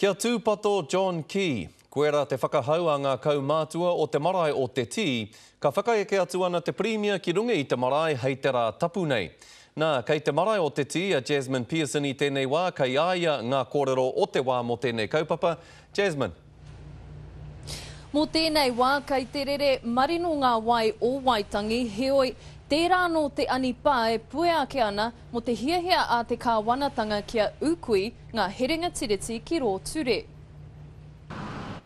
Kia tūpato John Key, koera te whakahau a ngā kaumātua o te marae o Te Tī, ka whakaeke atu ana te Pirimia ki runga i te marae hei te rā tapu nei. Nā, kei te marae o Te Tī a Jasmine Pearson i tēnei wā, kei a ia ngā kōrero o te wā mō tēnei kaupapa. Jasmine. Mō tēnei wā, kei te rere marino ngā wai o Waitangi, heoi, tērā anō te anipā e puea ake ana mō te hiahia a te kāwanatanga kia ūkui ngā herenga tiriti ki rō ture.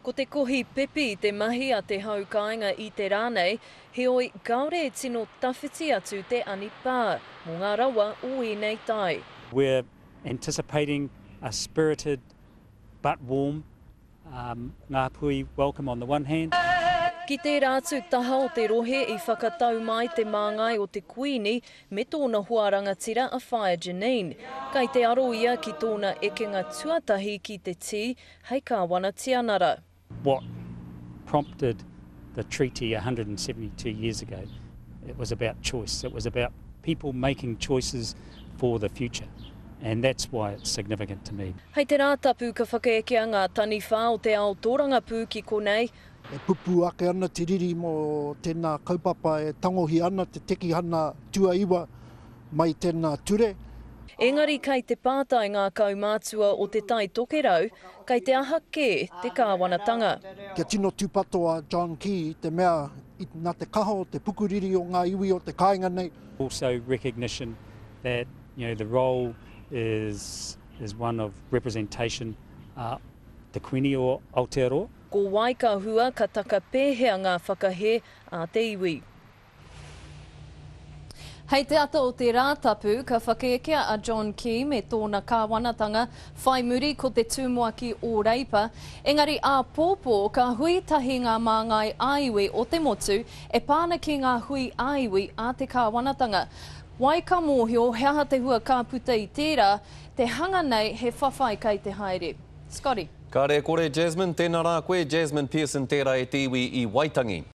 Ko te kohi pepi te mahi a te hau kāinga i te rā nei, heoi kāore e tino tawhiti atu te anipā mō ngā rawa o ēnei tai. We're anticipating a spirited but warm Ngāpuhi welcome on the one hand. Ki tērā atu taha o te rohe i whakatau mai te māngai o te Kuini me tōna hoa rangatira a Whaea Janine. Kai te aro ia ki tōna ekenga tuatahi ki te tī hei Kāwana Tianara. What prompted the treaty 172 years ago, it was about choice, it was about people making choices for the future and that's why it's significant to me. Hei te Rātapu ka whakaekea ngā taniwha o te ao tōrangapū ki konei. E pupū ake ana te riri mō tēnā kaupapa e tangohia ana te tekihana tuaiwa mai tēnā ture. Engari kei te pātai ngā kaumātua o Te Tai Tokerau, kei te aha kē te kāwanatanga. Kia tino tūpato a John Key i te mea nā te kaha o te pukuriri o ngā iwi o te kāinga nei. Also recognition that you know the role is is one of representation a te Kuini o Aotearoa. Ko wai ka hua ka taka pēhea ngā whakahē a te iwi. Hei te ata o te Rātapu, ka whakaekea a John Key me tōna kāwanatanga, whai muri ko te tumuaki o Reipa. Engari āpōpō ka hui tahi ngā māngai ā-iwi o te motu e pā ana ki ngā hui ā-iwi a te kāwanatanga. Wai ka mōhio he aha te hua ka puta i tērā, Te hanga nei he whawhai kei te haere. Scotty. Kāre e kore Jasmine, tēnā rā koe, Jasmine Pearson tērā e te iwi i Waitangi.